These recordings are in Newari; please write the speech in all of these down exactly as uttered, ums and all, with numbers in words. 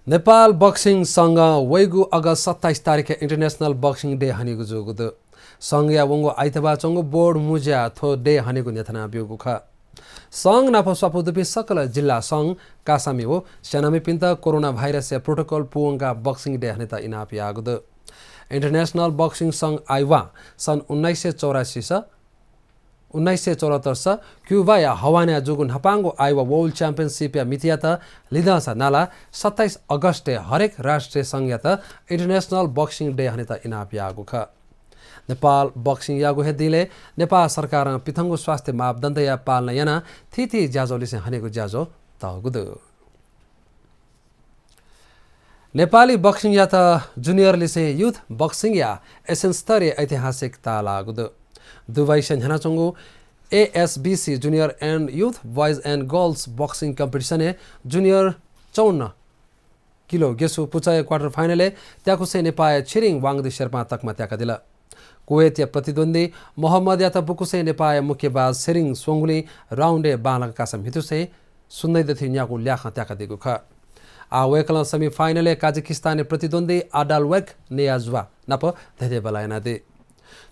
नेपाल बक्सिङ संघं वइगु अगस्त सत्ताइस तारिखय् International Boxing Day हनेगु जूगु दु। संघया वंगु आइतबार च्वंगु बोर्ड मुँज्यां थ्व day हनेगु न्ह्यथना ब्यूगु खः। संघ नाप स्वापू दुपिं सकल जिल्ला संघ, कासामि व स्यानामिपिन्त कोरोना भाइरसया protocol पूवंकाः Boxing Day हनेत इनाप याःगु दु। International बक्सिङ संघ आइवां सन् उन्नाइस सय चौरासी स, उन्नाइस सय चौरात्तर स क्युबाया हवानाय् जूगु न्हापांगु आइवा World Championship या मितियात लिधंसा नालाः सत्ताइस अगस्तय् हरेक राष्ट्रिय संघयात International Boxing Day हनेत इनाप याःगु खः। नेपाल बक्सिङयागु हे दिलय् नेपाल सरकारं पिथंगु स्वास्थ्य मापदण्डया पालना यानाः थीथी ज्याझ्वः लिसें हनेगु ज्याझ्वः तःगु दु। नेपाली बक्सिङयात junior लिसें youth बक्सिङया एसियन स्तरीय ऐतिहासिक ताः लाःगु दु। दुबईसे न्ह्यानाच्वंगु A S B C Junior and Youth Boys and Girls Boxing Competition-य् junior चौन्न किलो गेसु पुचःया quarter final-य् त्याकुसें नेपाःया छिरिङ वाङदी शेर्पां तकमा त्याकादिल। कुवेतया प्रतिद्वन्द्वी मोहम्मदयात बुकुसें नेपाःया मुक्केबाज सेरिङ स्वंगुलिं round-य् बांलाक कासा म्हितुसें सुन्दै दथुइ न्यागू ल्याखं त्याकादीगु खः। आः वय्कलं semi final-य् काजाकिस्तानया प्रतिद्वन्द्वी आदालवेक नेयाजुवा नाप धेंधेंबल्ला यानादी।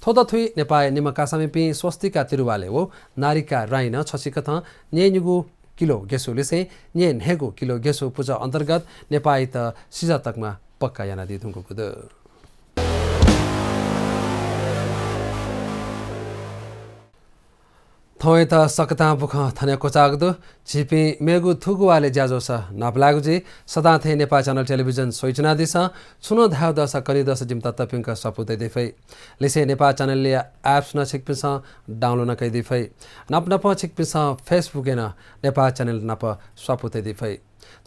थ्व दथुइ नेपाःया निम्ह कासामिपिं स्वस्तिका तिरुवाले व नारिका राईं नं छसिकथं न्यय्निगू किलो गेसु लिसें न्यय्न्हय्गू किलो गेसु पुचः अन्तर्गत नेपाःयात सिजा तकमा पक्का यानादी धुंकूगु दु। थौंयात सकतां बुखँ थन हे क्वचाःगु दु। झीपिं मेगु थुगु वालय् ज्याझ्वलय् नापलायेगु जुइ। सदां थें नेपाः च्यानल टेलिभिजन स्वयाच्वनादिसँ। छुं नं धायेगु दःसा कनीदःसा जिमित तप्यंक स्वापू तयादी फइ। लिसें नेपाः च्यानलया apps नं छिकपिन्सं download नं कयादी फइ। नाप नापं छिकपिन्सं Facebook-य् नं नेपाः च्यानल नाप स्वापू तयादी फइ।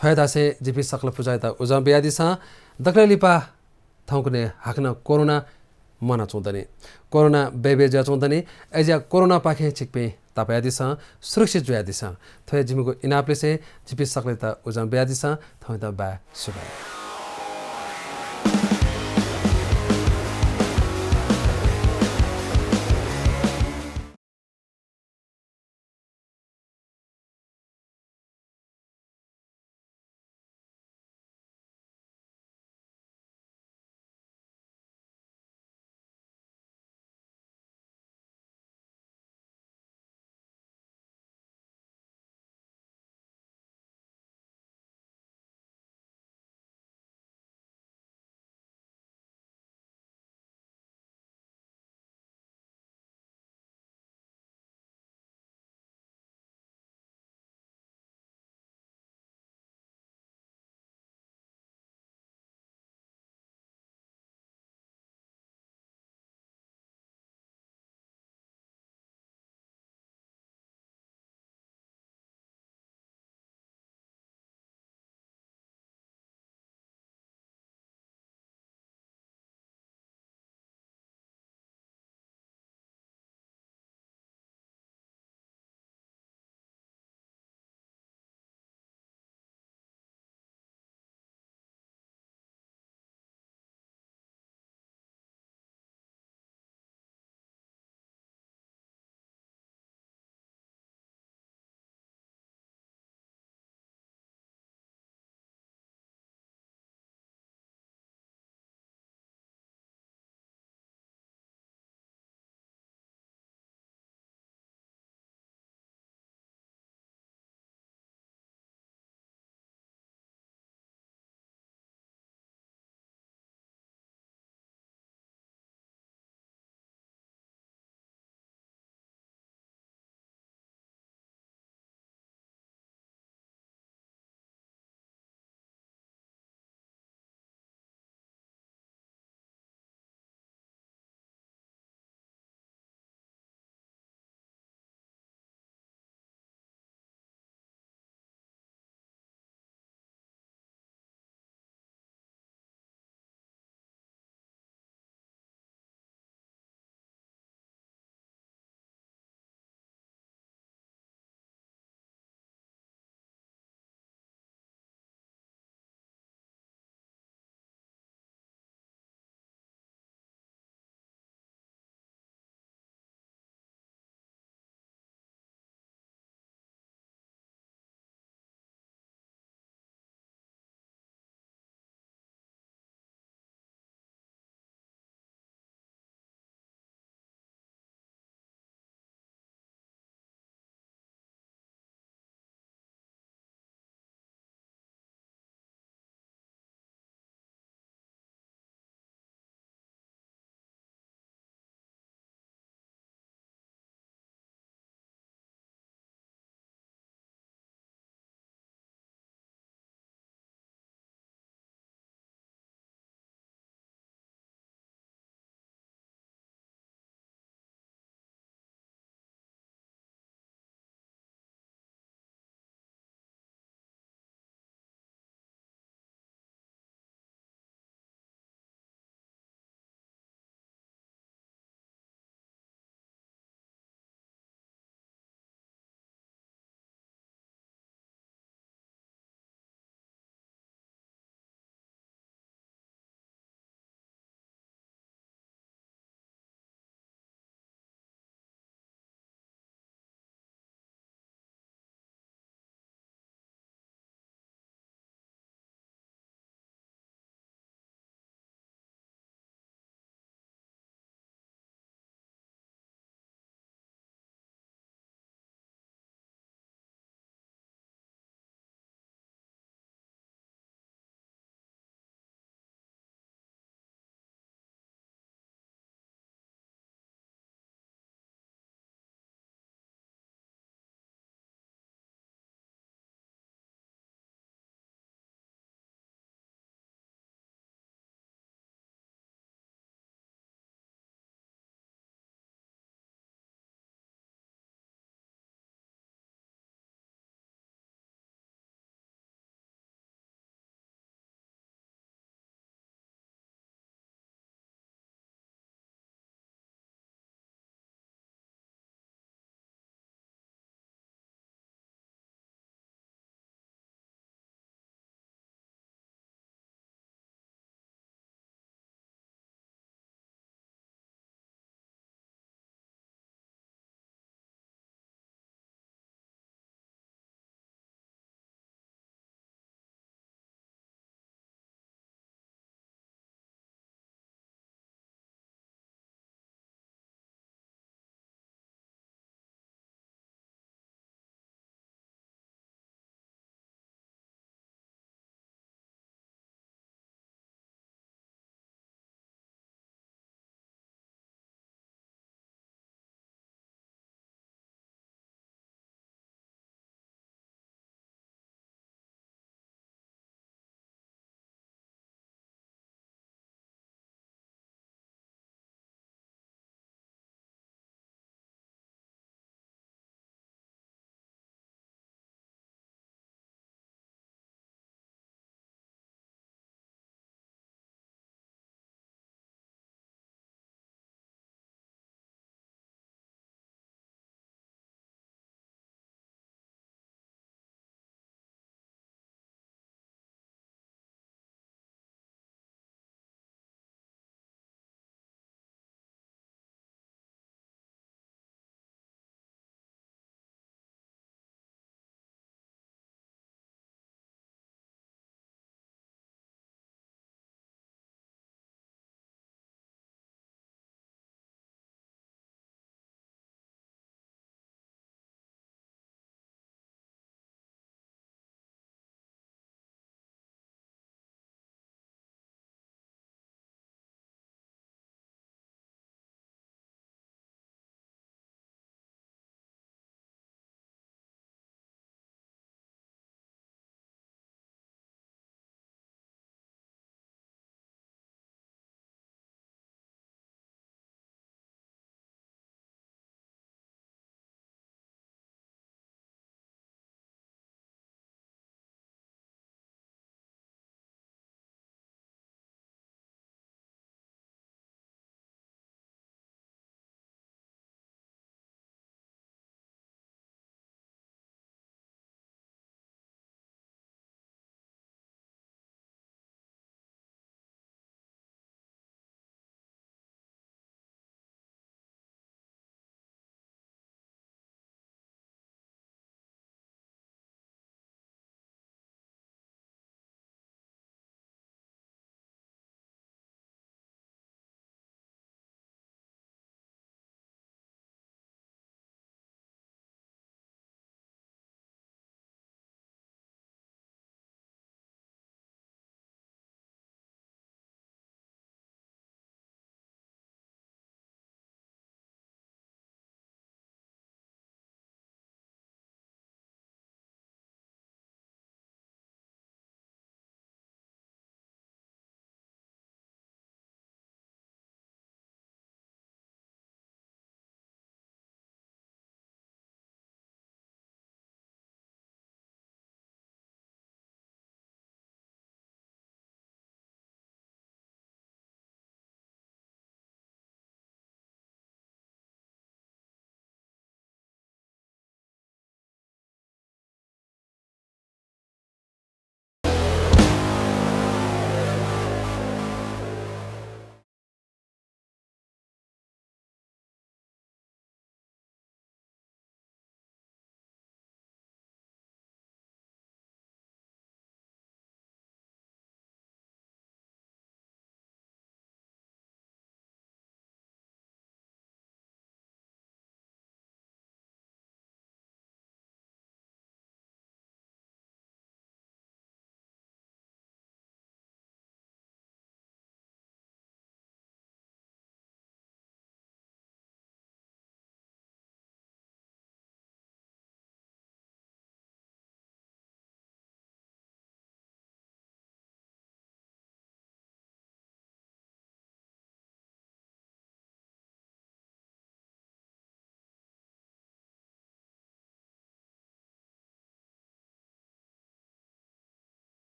थ्व हे धासें जिपिं सकल पुचःयात उजं बियादिसँ। दकलय् लिपा थौंकन्हय् हाकनं कोरोना म्वानाच्वंदनि। कोरोना बय्बय् जुयाच्वंदनि। अय्जुयाः कोरोनापाखें छिकपिं तापायादिसँ, सुरक्षित जुयादिसँ। थ्व हे जिमिगु इनाप लिसें जिपिं सकलयात उजं बियादिसँ। थौंयात बाय्, सुभाय्।